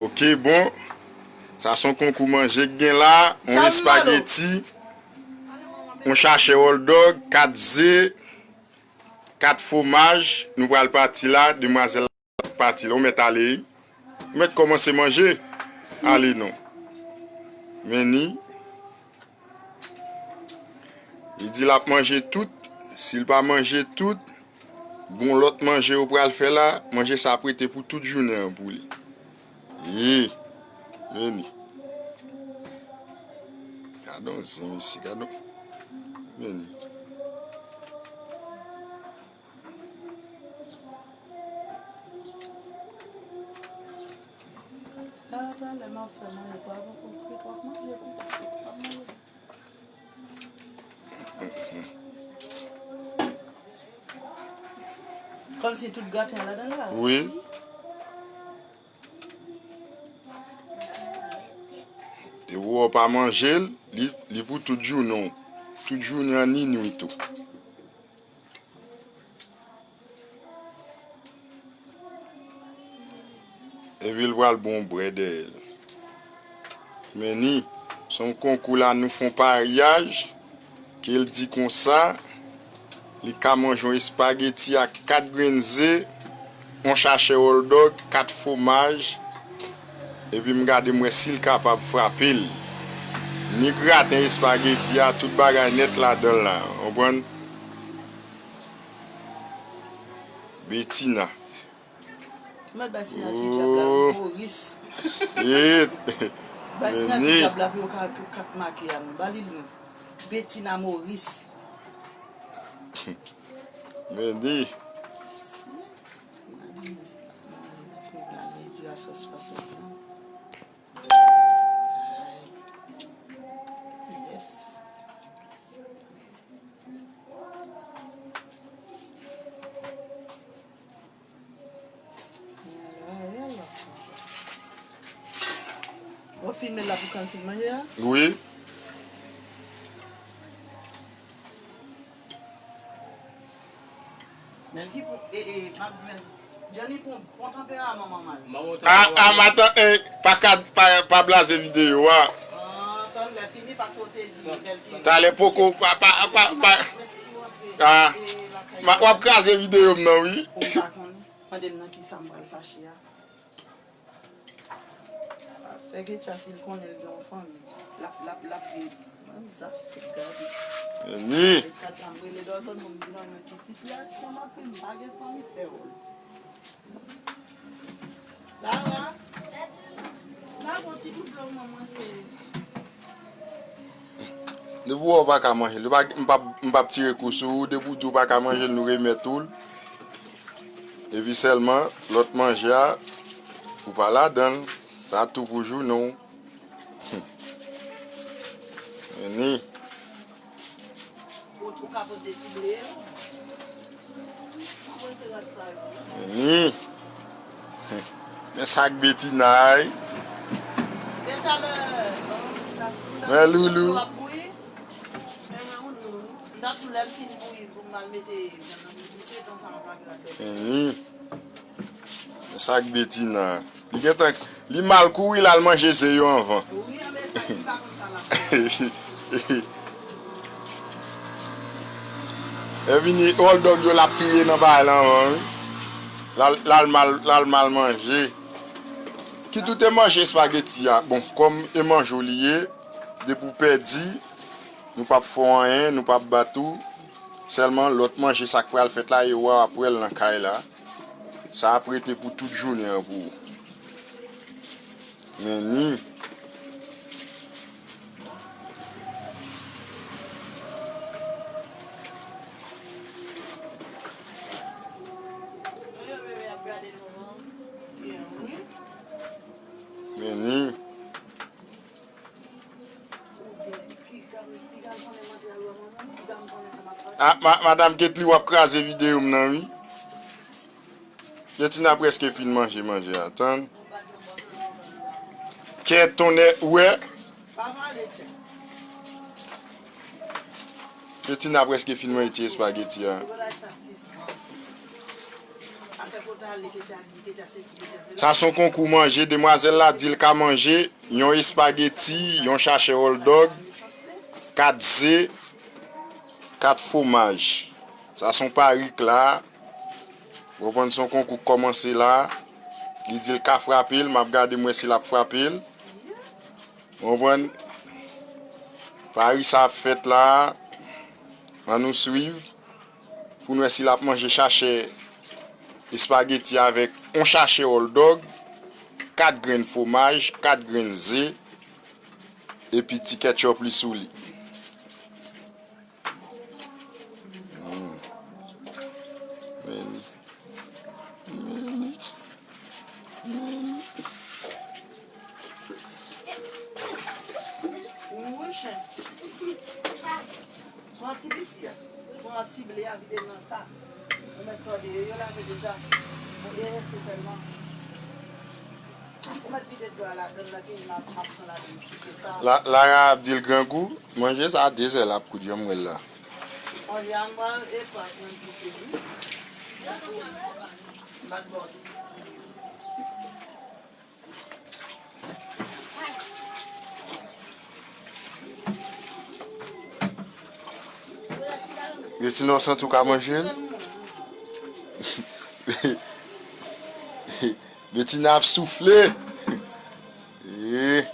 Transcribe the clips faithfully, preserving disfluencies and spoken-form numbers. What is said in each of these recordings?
Ok, bon. Sa se yon konkou manje k gen la. Yon espageti, yon chachè hot dog, kat ze, kat fwomaj. Nou pral pati la. Demwazèl la pati la. Ou mèt ale. Ou mèt kòmanse manje. Ale non. Men ni. Li di l ap manje tout. Si l pa manje tout, gon lòt manje yo pral fè la. Manje sa ap rete pou tout jounen an pou li. Ye. Men ni. Gade yon zen isi, gade yon. Men ni. Talè m ap fè manje, pwa poko kwit, w ap manje, w ap manje. Kòmsi tout graten an ladan la. Wi. Depi w pa manje l, li, li pou tout jounen w. Tout jounen an, ni nwit ou. Epi l pral bon bwè dèyè l. Men ni, se yon konkou la, nou fè yon paryaj, ke l di konsa, li ka manje yon espageti ak kat grenn ze, yon chachè hot dog, kat fwomaj, epi m gade m wè si l kapab frape l. Ni graten espageti a, tout bagay nèt ladan l la, w konprann? Betina. Mèt bay siyati dyab la, Moris. Shit. Bay siyati dyab la pou yo ka, pou kat make a nou. Ba li nou. Betina Moris. Men ni. Mwen fini pral retire sòs pa sòs la. Yes. Ou filme la pou kan fin manje a? Wi. Men ki pou, e, e, m ap jwenn. Johnny pou, pou tanperaman manman l. A, a, matant, e, pa ka, pa, pa blaze videyo a. Ah, tann lè fini, paske w te di, Belkin. Talè poko, pa, pa, pa, pa. A, ma, w ap kraze videyo m nan, wi. Ou pa konn, mande m nan ki sa m pral fache a. Fè Getcha si l konnen l gen yon fanmi. L ap, l ap, l ap di, mwen, sa fèk gade. Ni. Kat la, m rele dòtò, m di non, men ki sitiyasyon m ap viv, m pa gen fanmi, fè wòl. Lara, la, gon ti gout dlo, manman, se Depi w wè w pa ka manje l, m p ap, m p ap tire kou sou ou. Depi w di w pa ka manje l, nou remèt ou l. Epi sèlman, lòt manje a, ou pa ladan l. Sa tou pou jounen w. Ni. Men sa k Betina, wi. Men Loulou. Ni. Men sa k Betina. Li gentan, li mal kouri, l al manje ze yo anvan. E vini, hot dog yo l ap touye nan bagay la anvan, wi. L al, l al mal, l al mal manje. Kit ou te manje espageti a. Bon, kòm e manje w li ye, depi w pèdi, nou p ap fè w anyen, nou p ap bat ou. Sèlman, lòt manje sa k pral fèt la, e w ap wè l nan kay la. Sa ap rete pou tout jounen an pou ou. Men ni. Men ni. Ah, ma-, Madam Ketly, w ap kraze videyo m nan, wi. Betina prèske fin manje manje a, tann. Kè tonnè, ou wè? Betina prèske fin manje ti espageti a. Sa se yon konkou manje. Demwazèl la di l ka manje yon espageti, yon sachè hot dog, kat ze, kat fwomaj. Sa se yon pari k la. Ou konprann, se yon konkou k kòmanse la. Li di l ka frape l, m ap gade m wè si l ap frape l. Ou konprann? Pari sa ap fèt la. Ann nou swiv. Pou n wè si l ap manje sachè espageti avèk yon sachè hot dog, kat grenn fwomaj, kat grenn ze, epi ti ketchup li sou li. Mm. Men, men, men. Wi, chen. Pran ti piti a. Pran ti ble a, vide l nan sa. Ou mèt tòde yo, yo lave deja. Bon, e reste sèlman. Ou mèt vide dlo a ladann nan, vini m ap, m ap pran ladann sou sa. La, Lara ap di l grangou. Manje sa a de zè l ap koud, jan m wè l la. Manje a m pral e pa pran ti piti. M pa t ba w ti piti. Betina, w santi w ka manje l? Betina ap soufle. Eh.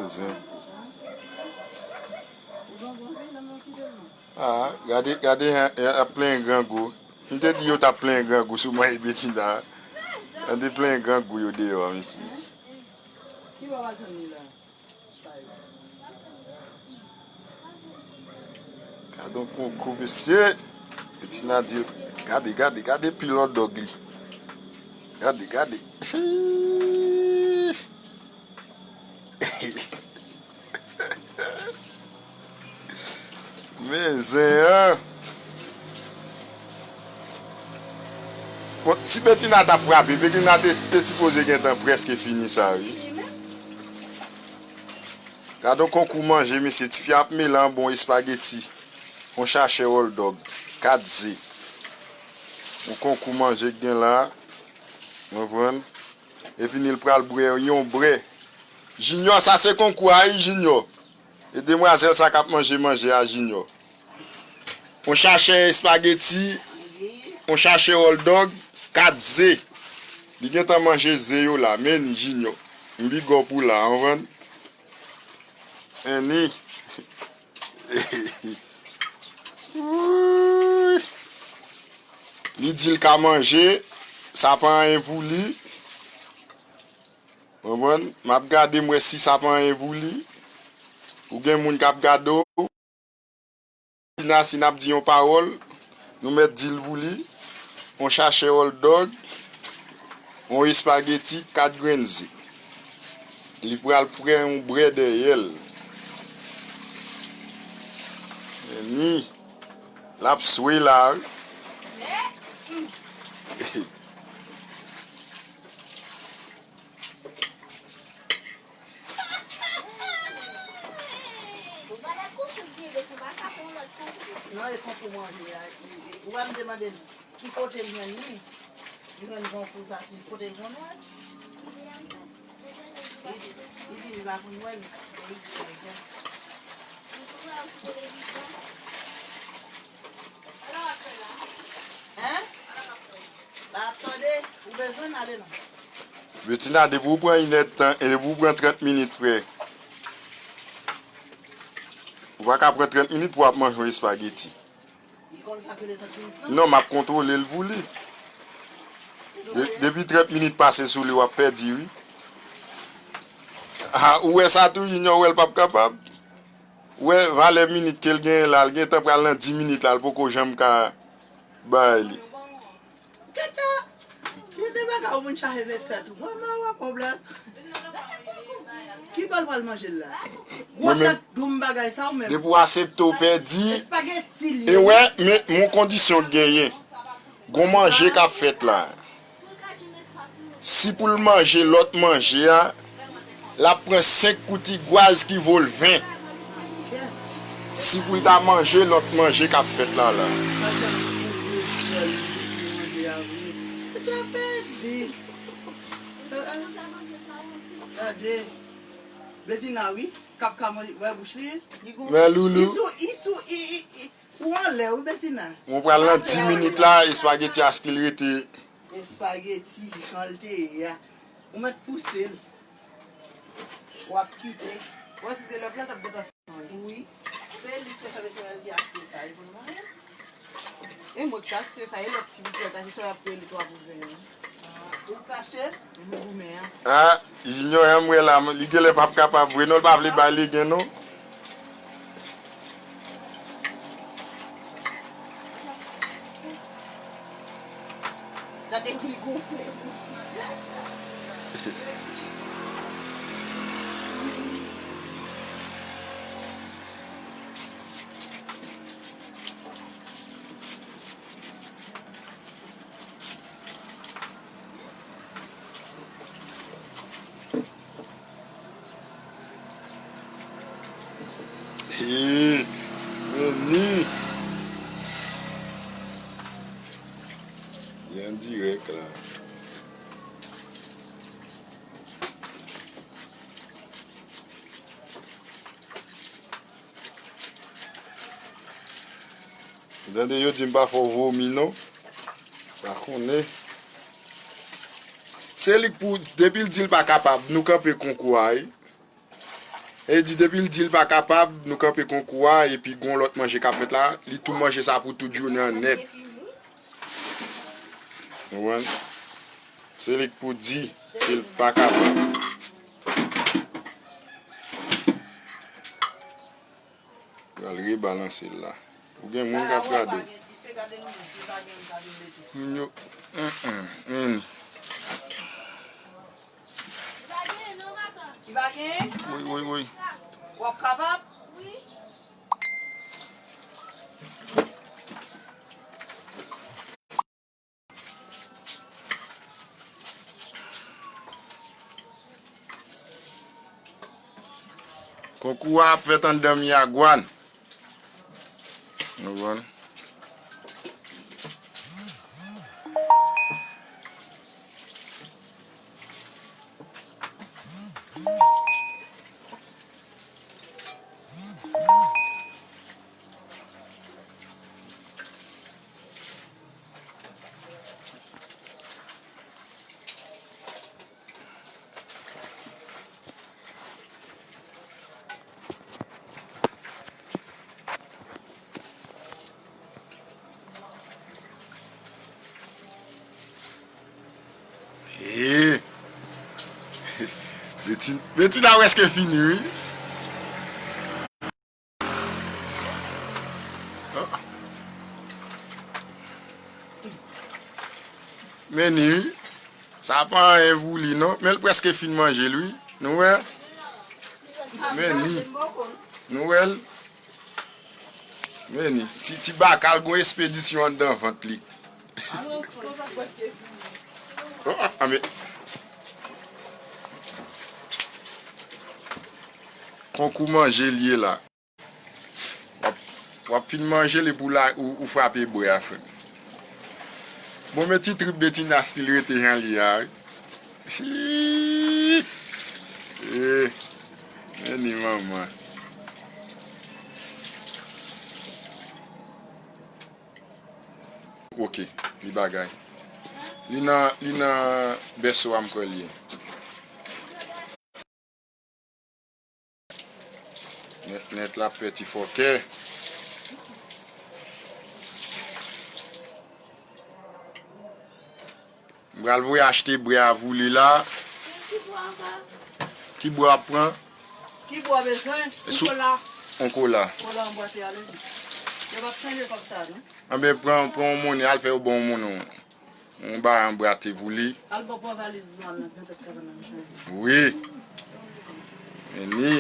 Zen. Ah, gade, gade, y ap plenyen grangou. M te di yo t ap plenyen grangou sou manje Betina. Gade plenyen grangou yo deyò, mesye. Gade yon konkou, mesye. Betina di, gade, gade, gade pil hot dog li. Gade, gade. Men zen an. Bon, si Betina t ap frape, Betina te, te sipoze gentan prèske fini sa, wi. Gade yon konkou manje, mesye. Tifi ap mele yon bon espageti, yon sachè hot dog, kat ze. Yon konkou manje k gen la. Ou konprann? Epi li pral bwè yon brè. Junior, sa se konkou a, wi, Junior. E demwazèl sa k ap manje manje a, Junior. Yon sachè espageti, yon sachè hot dog, kat ze. Li gentan manje ze yo la, men ni Junior. M big up ou la, ou konprann? Annie. Wouyy. Li di l ka manje, sa pa anyen pou li. Konprann? M ap gade m wè si sa pa anyen pou li. Ou gen moun k ap gade w. Tina, si n ap di yon pawòl, nou mèt di l pou li. Yon sachè hot dog, yon espageti, kat grenn ze. Li pral pran yon brè dèyè l. Men ni, l ap swe la, wi. Non, e konkou manje a. Ou pa m te mande l ki kote l jwenn li. Li jwenn konkou sa, se kote l konn wè l. Li di, li di li pa konn wè l, men li di l jwenn. Hein? Betina, depi w pran inèdtan, e depi w pran trant minit, frè, ou pa ka pran trant minit pou w ap manje yon espageti. Non, m ap kontwole l pou li. De- depi trant minit pase sou li, w ap pèdi, wi. Ah, ou wè sa tou, Junior, ou wè l p ap kapab. Ou wè valè minit ke l genyen la, l gentan pral nan dis minit la, l poko janm ka bay li. Kèt sa! Gen de bagay yon moun chaje nan tèt ou. Mwen, mwen wè pwoblèm. Ki bò l pral manje l la? Gwosè doum bagay sa ou menm. Depi w asepte w pèdi, espageti l ye. E wè, men, men yon kondisyon k genyen. Gon manje k ap fèt la. Si pou l manje lòt manje a, l ap pran senk kout igwaz ki vo l ven. Kèt. Si pou l ta manje lòt manje k ap fèt la la. Sa jan pou vye sèl li ki manje a vre. Ou dja pèdi. Gade. Betina, wi. K ap ka manje, wè bouch li. Li gon... Men Loulou. Isou, isou, i, i, i. Ou anlè, wi, Betina. Mwen pral nan dis minit la, espageti a still rete. Espageti, jan l te ye a. Ou mèt pouse l. W ap kite. Wè si se lòt la t ap bèt ansanm. Wi. Se li k te fè mesye a, li te achte sa, e pou l manje. E mwen k te achte sa, e lòt ti pitit la, ki sa y ap rele twa pou ven an. Ou k achte l? Mwen goumen an. Ah, Junior an m wè la, li genlè p ap kapab vre non, l pa vle bay legen non. Gade kou li gonfle. Hey, men ni. Li an dirèk la. Tande, yo di m pa fè w vomi non. Pa konnen. Se li k pou, depi l di l pa kapab, nou kanpe konkou a, wi. E di depi l di l pa kapab, nou kanpe konkou a, epi gon lòt manje k ap fèt la, li tou manje sa pou tout jounen an nèt. Ou konprann? Se li k pou di ke l pa kapab. Pral rebalanse l la. Ou gen moun k ap gade w. Moun yo, mm, mm, men ni. Li pa genyen? Wi, wi, wi. W ap kapab? Konkou a ap fèt anndan Miragwàn. Nou konprann? Ee. Beti, Beti la prèske fini, wi. Men ni, wi. Sa pa anyen pou li, non. Men l prèske fin manje l, wi. Nou wè? Men ni. Nou wè l? Men ni. Ti, ti baka l gon espedisyon anndan vant li. Oh, ah, ah, men. Konkou manje l ye la. W ap, w ap fin manje l epi w la, ou, ou frape bwè a, frè m. Bon, men ti trip Betina still rete jan l ye a, wi. Hii! Eh, men ni manman. Ok, li bagay. Li nan, li nan bèso a, m kwè l ye. Nèt, nèt la pè ti fòkè. M pral voye achte bwè a pou li la. Ki bwè w ap pran? Ki bwè w bezwen? Yon kola. Yon kola. Kola anbwate ale. Yo p ap chanje kòb sa, non? Anben, pran, pran yon monnen, al fè yo ban yon monnen. Yon bagay anbwate pou li. Al bò pran valiz nou al nan tèt kabann nan chanje. Wi. Men ni.